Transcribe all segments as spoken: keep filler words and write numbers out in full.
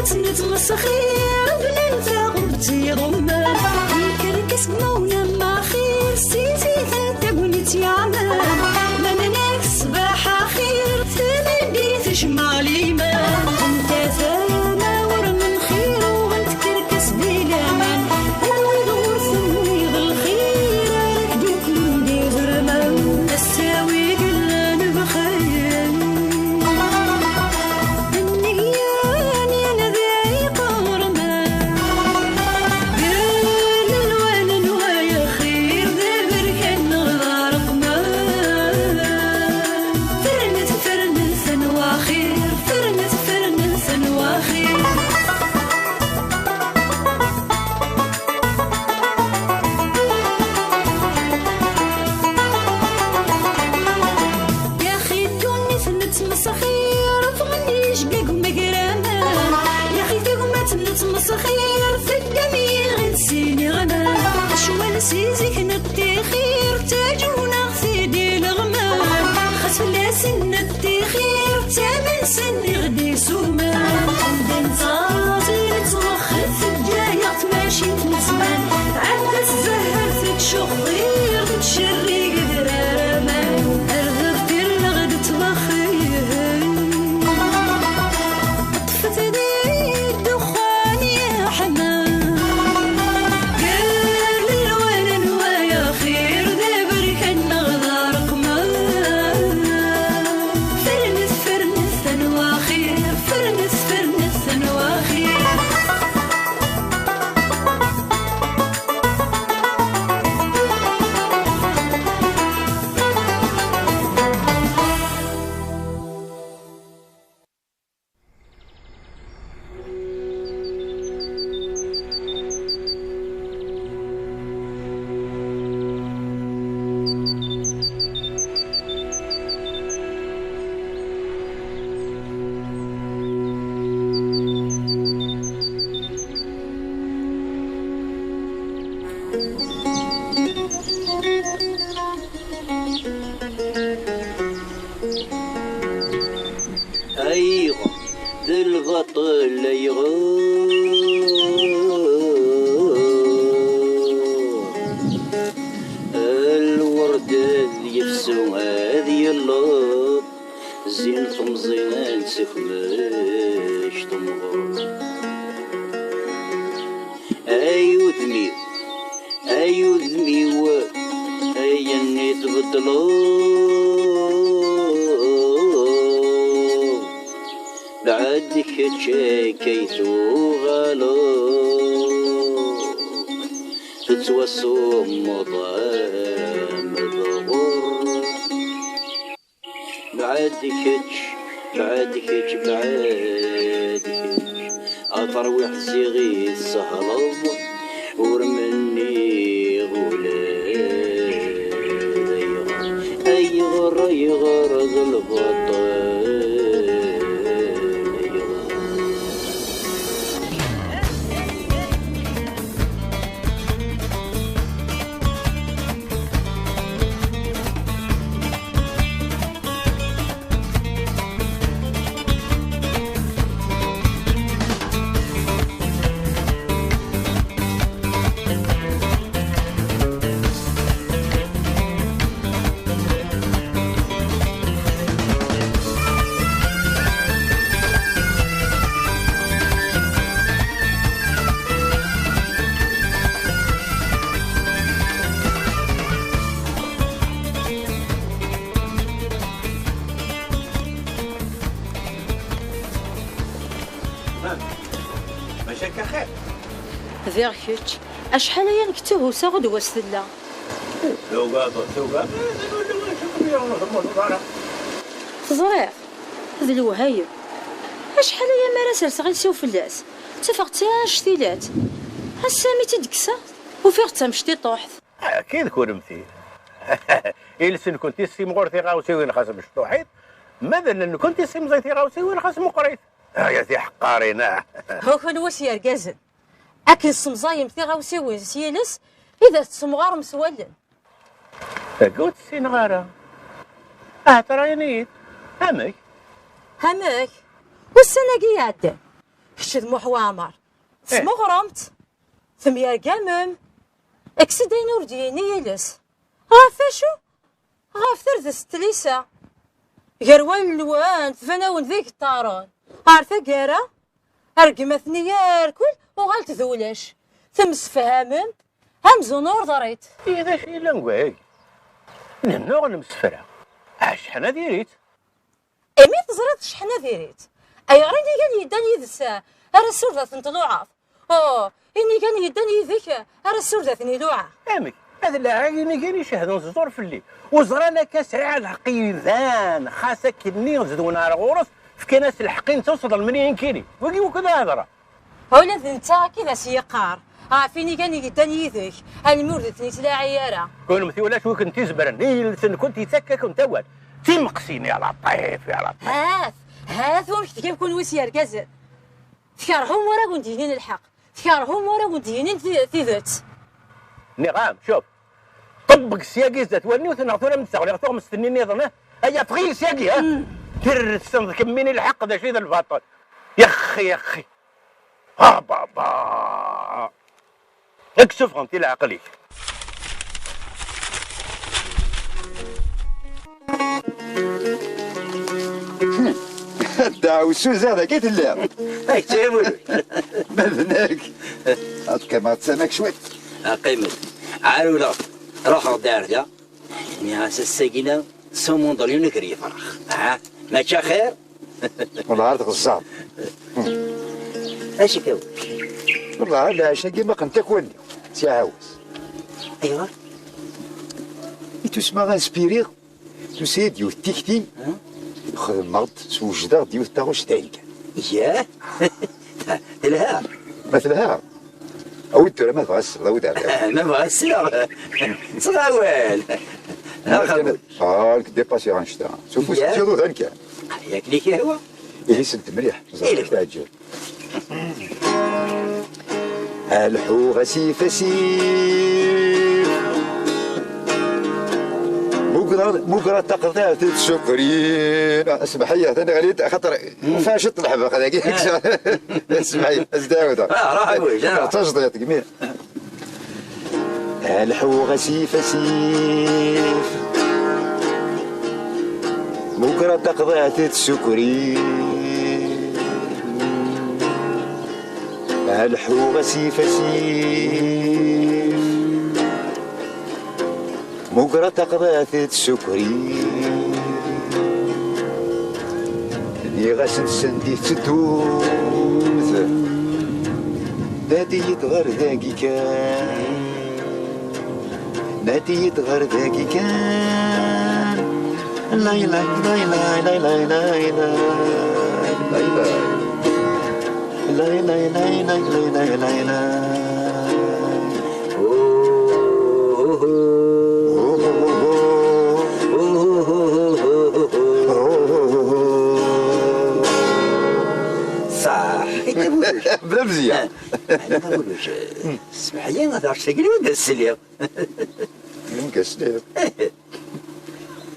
Nettmesxir bnan taɣubt iḍummen, ikerkes deg mawna maxir, s tizit tagnit yeɛnan. Ma nnan-ak ṣṣbeḥ axir, tmeddit tejmeɛ liman. Anta tama ur menxir, uɣen tkerkes di laman. Anwi d ɣur tenwiḍ lxir, ara k-d-iklen d iẓerman. Ass-a wi yellan bxir. Nniya n yinadi iqerman, gar lelwan n wayaxir, d aberkan neɣ d areqman. Fernet, fernet, anwa axir, fernet, fernet, anwa axir. Yaxi ddunit nettmesxir, ffɣen yijgag umagraman. Yaxi tagmat nettmesxir, teddam yiɣil sin iɣman. Ccwal si zik nettixir, ttaǧun-aɣ-t-id ileɣman. Xas fell-asen nettixir, ttamen-sen iɣ-d isuman. Anda nettaẓ i nettwexxet, teǧǧa-yaɣ tmacint n zzman. Tɛedda tzeher tettcuxxir, tettcerrig adrar aman. Ar d tirleɣ d ttwaxir. Ṭṭfet-d ddexxan yeḥman. Gar lelwan n wayaxir, d aberkan neɣ d areqman. Fernet, fernet, anwa axir, fernet, fernet, anwa axir. Ayɣer d lbaṭel, ayɣer? Lwerd ad yefsu, ad yelleḍ, zin temẓin ad sekmec temɣer. Ay udem-iw, ay udem-iw, ayen i tbeddleḍ, bɛed kečč akka i tuɣaleḍ, tettwasummeḍ am dɣur. Bɛed kečč, bɛed kečč, bɛed kečč, a tarwiḥt ziɣ i tsehleḍ, ur menniɣ ula d ayɣer, ayɣer, ayɣer d lbaṭel, ayɣer. Maca akka xir. Diɣ kečč, acḥal aya nekk tthusaɣ-d wass tella. Tugadeḍ, tugadeḍ, ur temmuteḍ ara. Teẓriḍ, d lewhayem. Acḥal aya mi ara serseɣ iles-iw fell-as, ttafeɣ-tt d taɛectilat. Ass-a mi tt-id-kkseɣ, ufiɣ-tt d tamectiṭuḥt. Akka d kunemti. Iles-nkent issimɣur tiɣawsiwin xas mecṭuḥit, ma d allen-nkent issimẓi tiɣawsiwin xas meqqrit. Ay a tiḥeqqarin, ah! Ho, kenwi s yergazen. Akken tessemẓayem tiɣawsiwin s yiles, i d at tessemɣarem s wallen. Dagi ur tt-ssineɣ ara. Ahat ara ini-yi-d. Amek? Amek? Ussan-agi iɛeddan, Kečč d Muḥ Waɛmer. Tesmuɣrem-t. Temyergamem. Kkes-d ayen ur d-yenni yiles. Ɣef acu? Ɣef terdest n tlisa. Gar wallen-nwen tban-awen d igeṭṭaren. Ɣer taggara, rgem-aten-iyi irkul, uɣalet d ulac. Temsefhamem amzun ur ḍrit. Ihi d acu yellan deg wayagi? Nennuɣ nemsefra. Acḥal ad irit? Imi teẓriḍ cḥen ad irit, ayɣer inigan yeddan yid-s ara ssirdaten tluɛaḍ? Oh, inigan yeddan yid-k ara ssirdaten iluɛa? Amek? Ad laɛi inigan icehden ẓẓur fell-i. Ur ẓran akka sɛiɣ lḥeqq iban, xas akkenni zedwen ar ɣur-s, fkan-as lḥeqq-ines s ḍelmen-iyi nekkini. Wagi wukud ad hedreɣ? Ula d netta akka i d as-yeqqar ɣef inigan i yeddan yid-k, almi ur d ten-ittlaɛi ara. Kunemti ulac wi kent-izemren, i yiles-nkent yettak-akent awal. D timeqsin, ya laṭif, ya laṭif. Hat, hat wamek tgam kunwi s yergazen. Tkerhum wara wen-d-yinin lḥeqq, tkerhum wara wen-d-yinin ti-, tidet. Nniɣ-am, cuf, ṭebbeg syagi zdat wallen-iw, neɣ tura m-d-sseɣliɣ tuɣmest-nni nniḍen, eh? Aya, ffeɣ-iyi syagi, ha? Tirret tessneḍ kemmini lḥeqq d acu i d lbaṭel. Yaxxi, yaxxi. Ah, baba! Ad k-ssufɣent i leɛqel-ik. Ddeɛwessu ziɣ dagi telliḍ. Ay, ttɛiwed. Ma d nekk. Ad kem-ttamaɣ cwiṭ. Qqim-d. Ɛawleɣ. Ruḥeɣ-d ar da. Nniɣ-as ass-agi-na, cent mille dollars ur k-yefrex. Ha? Mačči axir? Wellah ar tɣeẓẓaḍ. Acu-k a wul? Wellah ar lɛac-agi ma qent akk wallen-iw. Si Ɛawes. Ayɣer? I tusma ad spiriɣ, tusa-yi-d yiwet tikti, xedmeɣ-d, swejdeɣ-d yiwet taɣect dayen kan. Yah? Telha? Ma telha? Awi-d tura ma bɣa ssleɣ, awi-d ar. Ma bɣa ssleɣ. Ttɣawal. Axerbuc. Ah, nekk dépasser anect-a. S ufus, yah, d iḍudan kan. Yak li k-ihwa. Ihi sel-d mliḥ, ẓer teɛǧeb. Alḥu asif asif. Mugra, mugra taqḍiɛt d sukrin. Ah, smeḥ-iyi, tani ɣlid, axaṭer faciṭ leḥbeq dagi. Smeḥ-iyi, as-d-ɛawdeɣ. Ah, ruḥ a wuj, ah. Tajdiṭ, gmi. Alḥu asif asif. Mugra taqḍiɛt d sukrin. Alḥu asif asif. Mugra taqḍiɛt d sukrin. Nniɣ-asen send i tetteddumt. Nadi-yi-d ɣer dagi kan. Nadi-yi-d ɣer dagi kan. Lay, lay, lay, lay. Lay, lay, lay, lay, lay, lay. Ṣaḥ. Bla mzeyya. Ɛni Ɣawuluc, smeḥ-iyi, ad aɣ-d-tegri anda sliɣ. Anda sliɣ?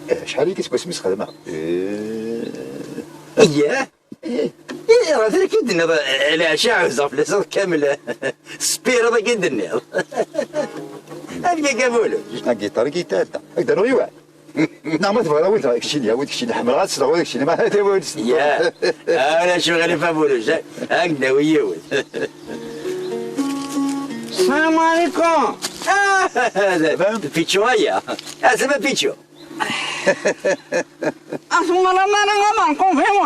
Acḥal-agi seg wasmi s-xedmeɣ? Iyah? Ih, ɣef akka i d-tenniḍ, leɛca ɛuzzeɣ fell-as iḍ kamel. Spireḍ akka i d-tenniḍ. Amek akka, Buluc? Agiṭar i k-yetɛedda. Ad k-d-aruɣ yiwen. Neɣ ma tebɣiḍ, awi-d keččini, awi-d keččini. Ḥemmleɣ ad sleɣ ula d keččini. Ma, awi-d. Ya, ala ccɣel a Buluc. Ad k-d-nawi yiwen. Salam alaikum. Ah, d Pichu aya. Asma Pichu. Ad twalaḍ ara amerqub-iw?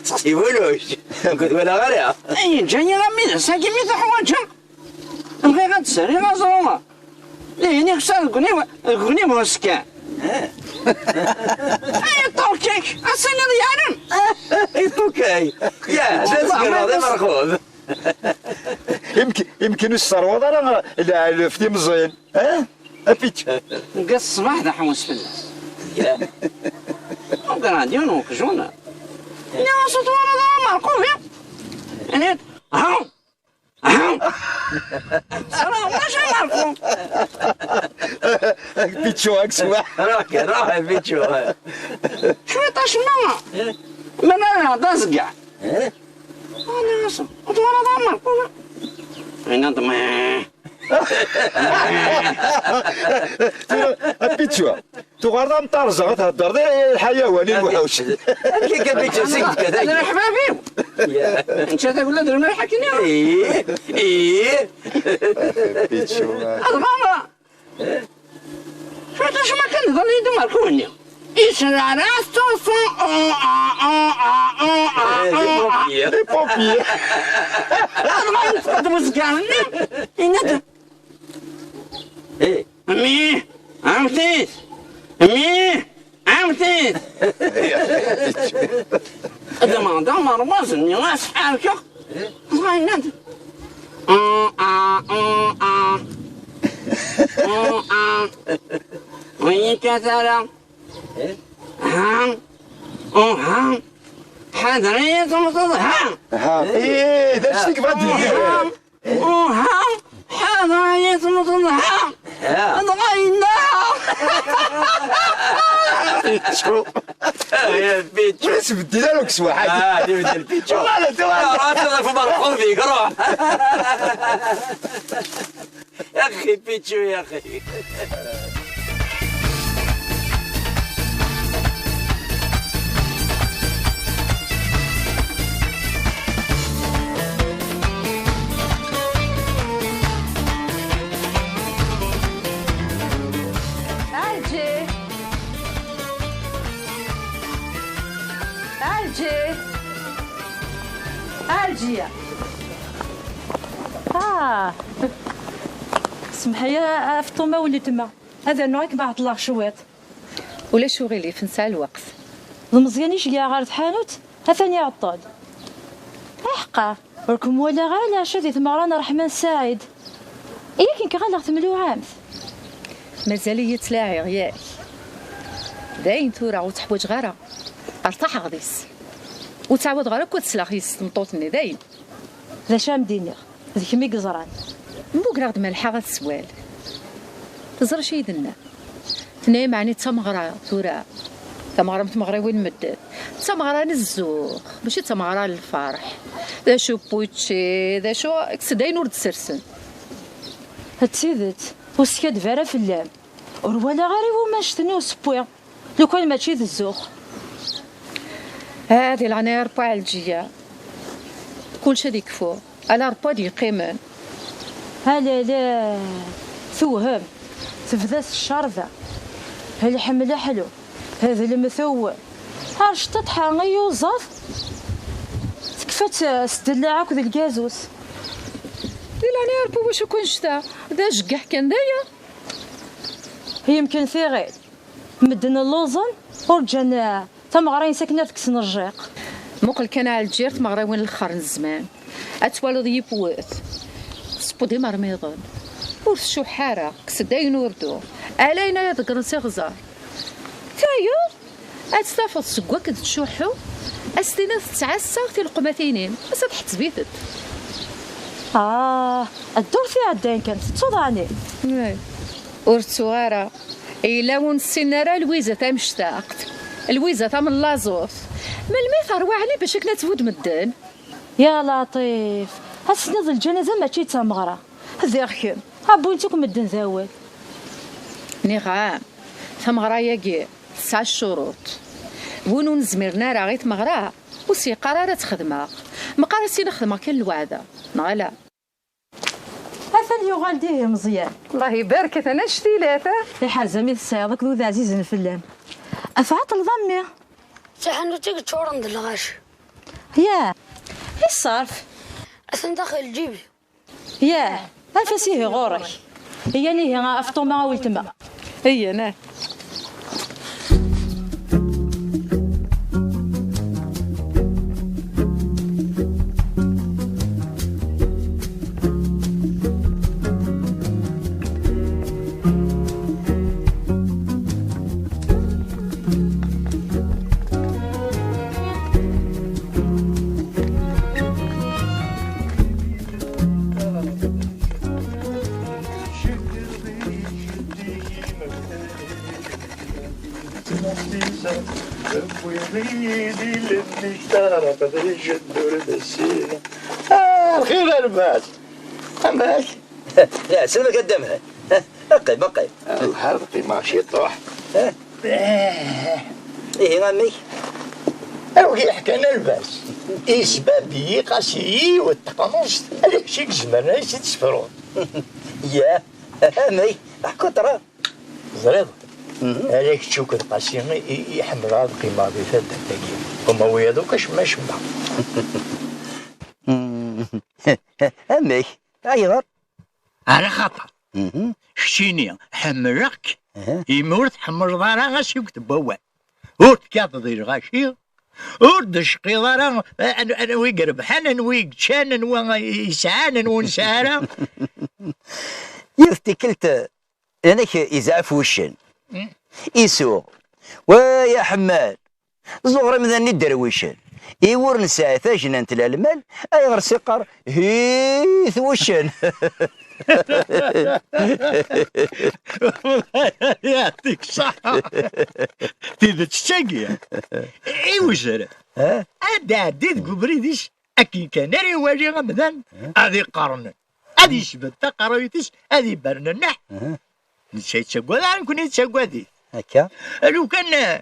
Seqsi Buluc, ur k-walaɣ ara. Yeǧǧa-yi am yides-agi mi t-uḥwaǧeɣ. Bɣiɣ ad d-sriɣ aẓru. Ihi neksa deg ugni-, deg ugni n usekkan. Ay, iṭuk-ik, ad tiliḍ yeɛlem. Iṭuk-ay. Ya, d azeggaɣ, d amerqub. Imk-, imkin ur tesserwaḍ ara lɛelf timẓin. Ha? A Pichu. Deg ṣṣbeḥ d aḥewwes fell-as. Ya. Ugraɣ-d yiwen weqjun. Nniɣ-as ur twalaḍ ara amerqub-iw? Ini-d, ha! Ha! Ssarameɣ mačči amerqub. Pichu, ak ṣṣbeḥ. Ruḥ kan, ruḥ a Pichu. Cwiṭ acemma. Ma nniɣ-d azeggaɣ. Eh? Ur twalaḍ ara Marc? Yenna-d: "Meh." Tura, a Pitchou, tuɣaleḍ am tarza, thedreḍ i lḥayawan, i lewḥuc. Amek akka, Pitchou, seg d-kkat d leḥbab-iw? Nečča tagella d lmelḥ akken i... Ih, ih. Pitchou, ah. Ad ɣameɣ. Cwiṭ acma kan d-iḍal-iyi-d umerku-nni. Yesreɛreɛ s tuṣu. Ih, d les pompiers. Les pompiers. Dɣa yetteqqed uzgar-nni, yenna-d: "Ih. Mmi, ɛawdet! Mmi, ɛawdet!" Ad d-ameɣ d amermaz-nni, ad s-ḥerkeɣ. Dɣa yenna-d: "Ua, ua, ua. Ua. Ur yi-kkat ara. Ha. Uha. Ḥader-iyi temmteḍ, ha." Ha, eh, d acu i yebɣa ad d-yini? Uha. Uha. Ḥader-iyi temmteḍ, ha. Ha. Dɣa yenna. Pitchou. Ya Pitchou. Ur as-beddil ara deg sswaḥ-agi. Ah, ad ibeddel Pitchou. Wala, wala. Ah, ruḥ ad tafeḍ ɣef umerxur deg, ruḥ. Ya axi, Pitchou, ya axi. Ɛelǧi! Ɛelǧi! Ɛelǧiya! Ah! Semḥ-iyi a Feṭṭuma weltma. Ad rnuɣ ad kem-ɛeṭṭleɣ cwiṭ. Ulac uɣilif, nesɛa lweqt. D Meẓyan i ceggɛeɣ ɣer tḥanut, atan iɛeṭṭel. Aḥeqqa, ur kem-walaɣ ara leɛca di tmeɣra n Ṛeḥman Saɛid. Yak nekk ɣaleɣ temluɛamt. Mazal-iyi ttlaɛiɣ, yak. Dayen tura ur tt-ḥwaǧeɣ ara. Rtaḥeɣ deg-s. Ur ttɛawadeɣ ara akk ad sleɣ yis tmeṭṭut-nni, dayen. D acu am d-iniɣ? D kemm i yeẓran. Mmugreɣ-d Malḥa ɣer teswal. Teẓra acu i d-tenna? Tenna-yam, ɛni d tameɣra tura? Tameɣra am tmeɣriwin n medden. D tameɣra n zzux, mačči d tameɣra n lferḥ. D acu n wučči, d acu, kkes-d ayen ur d-sersen. D tidet, ur skaddeb ara fell-am. Ur walaɣ ara iwumi annect-nni usewwi, lukan mačči d zzux. Ah, di leɛnaya Ṛebbi a Ɛelǧiya. Kullec ad ikfu. Ala Ṛebbi ad yeqqimen. Ala, ala, tewhem. Tebda s ccerba. Lḥemla ḥlu. D lemtew. Ar cṭiṭḥa i yuẓaḍ. Tekfa-tt s ddellaɛ akked lgazus. Di leɛnaya Ṛebbi, wacu-k annect-a? D ajeggeḥ kan d aya. Yemken tiɣil. Medden lluẓen, ur ǧǧan, eh, tameɣra-nsen akken ad kksen rrjiq. Muqel kan a Ɛelǧiya ar tmeɣriwin n lexxer n zzman. Ad twaliḍ yiwet, tesseww-d imermiḍen. Ur tcuḥḥ ara, kkes-d ayen ur d-tuɣ. Ala ayen ara ḍeggren s iɣzer. Tayeḍ, ad tt-tafeḍ seg wakken tettcuḥḥu, ad s-tiniḍ tettɛassa tileqmatin-im, ass-a tḥetteb-itent. Ah, ddurt iɛeddan kan, tettuḍ ɛni? Ay, ur ttuɣ ara. Yella ur nessin ara Lwiza tamectaqt, Lwiza tamellaẓut. Melmi terwa ɛni bac akken ad tbud medden? Ya Laṭif, ad s-tiniḍ lǧanaza mačči d tameɣra. Diɣ kemm, wwin-tt akk medden d awal. Nniɣ-am, tameɣra-agi tesɛa ccuruṭ. Win ur nezmiren ara i tmeɣra, ur s-yeqqar ara ad t-xedmeɣ. Meqqar as-ini xedmeɣ kan lweɛda, neɣ ala? Atan yuɣal-d ihi Meẓyan. Allah ibarek, atan annect-ilat, ah? Iḥerz-am i tesɛiḍ akked wid ɛzizen fell-am. Tɛeṭṭleḍ a mmi? D taḥanut i yeččuren d lɣaci. Yah, i ṣṣerf? Atan daxel lǧib-iw. Yah, af-as ihi ɣur-k. Iyyan ihi a Feṭṭuma a weltma. Iyyan, ah. Yidi lemmik taɣraqt di jeddur d sin. Ah, lxir a lbaz. Amek? Lɛeslama-k a Dda Mhan. Qqim, qqim. Lḥal qqimeɣ ciṭuḥ. Ihi, amek? Awi ḥkan a lbaz. Isbab-iyi qasi yiwet teqnust, ala kečč i izemren ad iyi-tt-id-sefruḍ. Ya, amek? Ḥku ṭra. Teẓriḍ? Mhm. Ala kečč akked qasi i, i, i ḥemmleɣ ad qqimeɣ di taddart-agi. Uma wiyaḍ akk acemma acemma. Amek? Ayɣer? Ala xaṭer. Mhm. Keččini ḥemmleɣ-k, aha, imi ur tḥemmleḍ ara asiwet n wawal. Ur tekkateḍ i lɣaci, ur d-tecqiḍ ara an-, anwa i irebḥen, anwa i yeččan, anwa i yesɛan, anwa ur nesɛi ara. Yiwet tikkelt, anak izɛef wuccen. Mm. Isuɣ. Wa ya Ḥemmad, ẓuɣer imdanen iderwicen. Iwur nesɛa tajnant n lmal, ayɣer s iqqar hit wuccen? Yeɛṭik ṣṣeḥḥa. Tidet d tagi. Iwzer. Ha? Ad iɛeddi deg ubrid-is akken kan ara iwali amdan, ha, ad iqernen. Ad yesbedd taqerruyt-is, ad ibernen nneḥ. Aha. Netta yettagad, ara nekni nettagad-it. Akka. Lukan, eh,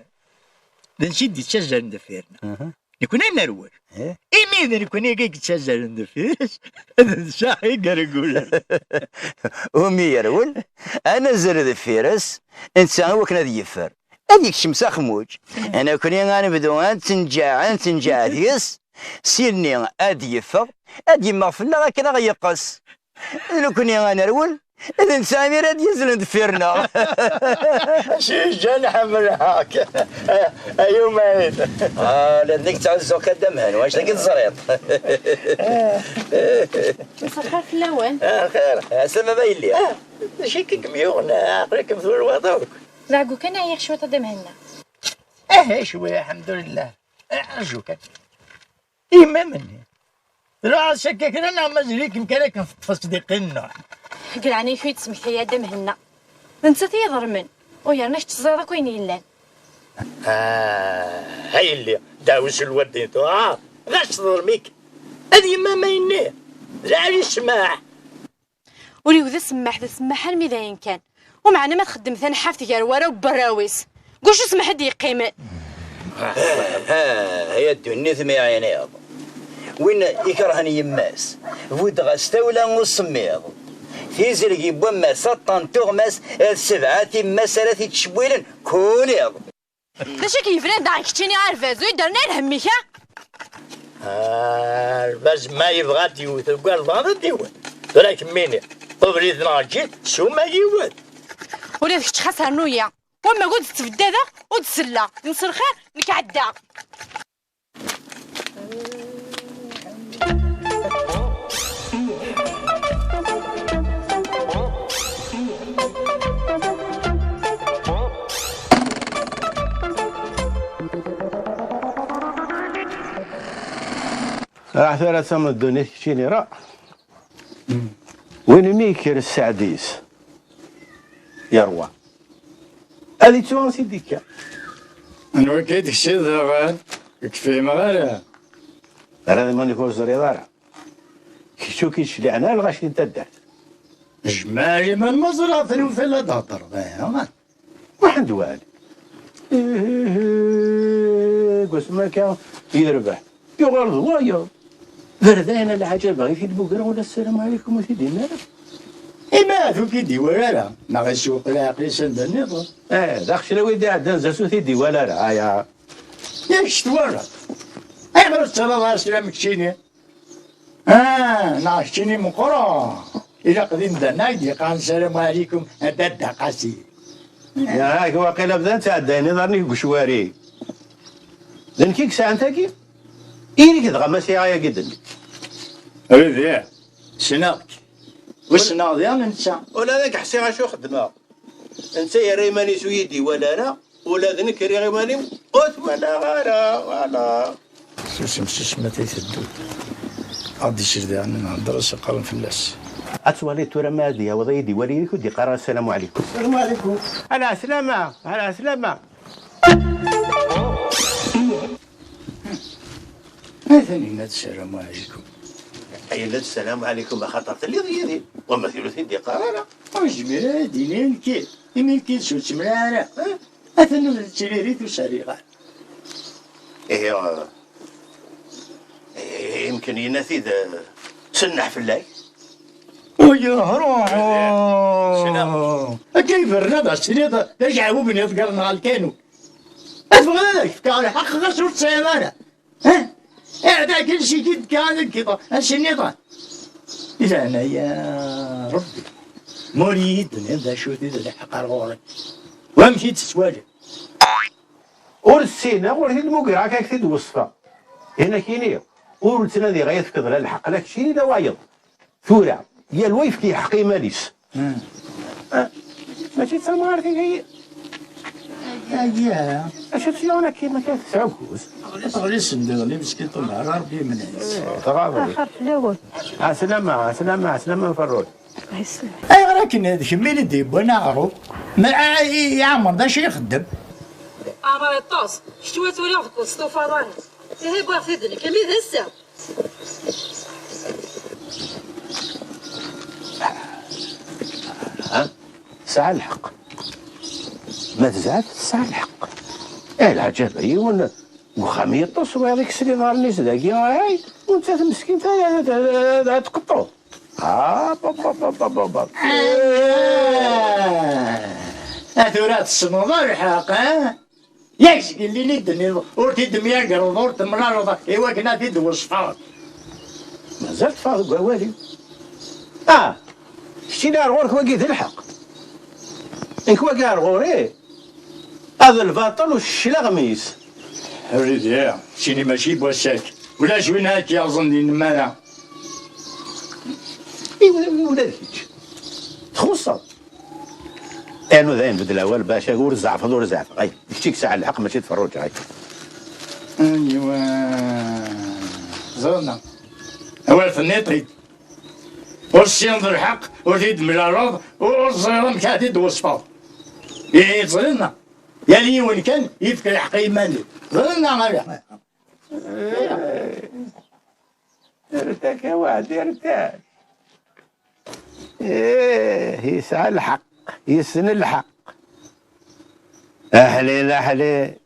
d netta i d-yettazzalen deffir-nneɣ. Aha. Nekni ad nerwel. Eh? Imi d nekni i yettazzalen deffir-s, d netta i yergulen. Umi yerwel, ad nazzel deffir-s, netta i wakken ad yeffer. Ad yekcem s axmuǧ. Nekni ad nebdu ad ntenǧaɛ, ad ntenǧaɛ deg-s, syenni ad d-yeffeɣ, ad d-yemmeɣ fell-aɣ akken ad ɣ-yeqqes. D nekni ad nerwel, d netta imir ad d-yazlen deffir-nneɣ. Cijan ḥemmleɣ-k. Ay umarid. Ah, la d nekk ttɛuzzuɣ-k a Dda Mhan, wacu dagi teẓriḍ? Mselxir fell-awen. Ah, xir. Ɛeslama ma yelli. Ah, d acu i kem-yuɣen? Aql-ikem turwaḍ akk. D ɛeggu kan ɛyiɣ cwiṭ a Dda Mhenna. Aha, cwiya, alḥemdulillah. Arju kan. Yemma-m-nni. Tṛuḥ-as akka kra neɣ mazal-ikem kan akken teṭṭfeḍ-tt di qqin-nneɣ? Deg leɛnaya-k ur yi-d-smektay a Dda Mhenna. D nettat i yi-iḍelmen. U yerna kečč teẓriḍ akk ayen yellan. Ah, a yelli, ddeɛwessu n lwaldin tuɣa, ɣas teḍlem-ik. Ad yemma-m ayenni. D lɛali ssmaḥ. Ul-iw d asemmaḥ, d asemmaḥ armi d ayen kan. Umeɛna ma txeddem taneḥḥaft gar warraw n warraw-is, deg wacu ssmaḥ i d-yeqqimen? Ah, ay a ddunit mi ɛiniḍ. Win ikerhen yemma-s, buddeɣ-as tawla n usemmiḍ. Tizreg n wammas, aṭṭan n tuɣmas, d sebɛa timmas ara t-ittcewwilen kul iḍ. D acu i k-yebran daɣen keččini a Rbaz, ur yi-d-rni ara lhemm-ik, a? Ah, Rbaz ma yebɣa ad d-yewwet deg walbeɛḍ ad d-yewwet. Tura kemmini, qubel-it neɣ eǧǧ-it, s uma yiwet. Ula d kečč xas rnu-yi. Wamma ur d-ttbeddadeɣ, ur d-selleɣ. Nselxir, nekk ɛeddaɣ. Raḥ tura d tameddunit keččini, ra. Win mi yekker sseɛd-is, yerwa. Ad ittu ansi d-ikka. Anwa akka i d-teksiḍ daɣen? Ur k-fhimeɣ ara. Terra d iman-ik ur teẓriḍ ara. Kečč ur k-id-cliɛen ara lɣaci n taddart. Jmeɛ liman ma ẓriɣ-ten ufiɣ la d-heddreḍ, aha. Muḥend Waɛli. Deg wasmi akka yerbeḥ, yuɣal d wayeḍ. Berdayen a lɛaǧa, baɣ-it-id bugra ula ssalamu ɛlikum ur t-id-yenna ara. Ima ahat ur k-id-iwala ara, neɣ isewweq leɛqel-is anda nniḍen. Eh, d axeclaw i d-iɛeddan zdat ur t-id-iwala ara, aya. Yak s-twalaḍ. Ayɣer ur tettarraḍ ara sslam keččini? Ah, neɣ keččini meqqreḍ. Ilaq d imdanen ay d-yeqqaren ssalamu ɛlikum a dadda Qasi. Yak waqila bdan ttɛeddayen iḍarren-ik deg ucwari. D nekk i yesɛan tagi? Irik dɣa ma sɛiɣ ayagi d nekk. Ridi, ssneɣ-k. Ur ssneɣ diɣen netta. Ula d nekk ḥsiɣ acu xeddmeɣ. Netta yerra iman-is ur yi-d-iwala ara, ula d nekk rriɣ iman-iw ur t-walaɣ ara, voilà. Susem, susem, ma tedduḍ. Ad d-isel diɣen, nhedder-as, qqaren fell-as. Ad twaliḍ tura ma ad yaweḍ ad yi-d-iwali, ur d-iqqar ara ssalamu ɛlikum. Ssalamu ɛlikum. Ɛla ɛeslama, ɛla ɛeslama. Taninna tessalamu ɛlikum. Ay la tessalamu ɛlikum, axaṭer telliḍ yid-i. Wama tili ur t-id-iqqar ara. Ur yezmir ara ad d-yini nekki. Imi nekki d-ur ttemlaɣ ara. Atan ur d-ttiririt ur s-rriɣ ara. Ihi, eh, imken yenna-t-id, eh, senneḥ fell-ak. Uya, ruḥ. Akka iberna d as-tiniḍ d ajeɛbub-nni iḍeggren ɣer lkanun. Ad tebɣiḍ ad ak-fkeɣ lḥeqq ɣas ur tesɛiḍ ara. Ha? Iɛedda akken siki d-kkan deg iḍ, ass-nniḍen. Di leɛnaya Rebbi, ma ur iyi-d-tiniḍ d acu-t i d lḥeqq ar ɣur-i. Wamek i tt-tettwaliḍ? Ur ssineɣ, ur t-id-mugreɣ, akka ak-t-id-weṣfeɣ. Hin ak-iniɣ, ur ttnadiɣ ay tefkeḍ la lḥeqq, la keččini, la wayeḍ. Tura, yal wa yefk i lḥeqq i yiman-is. Hmm. Ah, mačči d tamɣart i tagi? Aya. Acu tt-yuɣen akka, ma kan tesɛa ufus? Ɣli sendiḍ-nni meskin ṭumar, Rebbi imenɛis. Eh, tɣaḍ-iyi. Axir fell-awen. Ɛeslama, ɛeslama, ɛeslama Ferruǧ. Ayɣer akken d kemm i d-yewwan aɣrum? Ma, a, i, i Ɛmer d acu ixeddem? Ɛmer iṭṭes, kečč wa turiɣ deg ustufaḍ-nni. Ihi wwiɣ-t-id nekk, mi d ass-a. Ha? Tesɛa lḥeqq. Ma tezɛef, tesɛa lḥeqq. Eh, leɛǧeb, yiwen deg uxxam yeṭṭes, wayeḍ ikes-d iḍarren-is dagi, ay, u nettat meskint, ay, ad, ad, ad, ad tqeṭṭu. Ah, ba, ba, ba, ba, ba, ba. Ah, tura tessneḍ lḥeqq, ah? Yak seg yellin i d-tenniḍ, ur t-id-myagreḍ, ur temlaleḍ, i wakken ad t-id-weṣfeɣ. Mazal ṭṭfeɣ deg wawal-iw. Ah, keččini ar ɣur-k wagi d lḥeqq. Nekk wagi ar ɣur-i, ad lbaṭel uclaɣem-is. A Rridi, keččini mačči n wass-agi. Ulac win ara k-yerẓen di nnmara. I ula, i ula d kečč. Txuṣṣeḍ. Anu dayen beddel awal bac ur zeɛfeḍ, ur zeɛfeɣ. Ay, d kečč i yesɛan lḥeqq, mačči d Ferruǧa. Ay. Aywa. Ẓriɣ. Awal tenniḍ-t-id. Ur tessineḍ lḥeqq, ur t-id-temlaleḍ, ur teẓriḍ amek ara t-id-tweṣfeḍ. Ihi ẓriɣ. Yal yiwen kan yefka lḥeqq i yiman-is. Ẓriɣ neɣ ala? Irtak a waɛd, irtak. Ih, yesɛa lḥeqq, yessen lḥeqq. Aḥlil, aḥlil.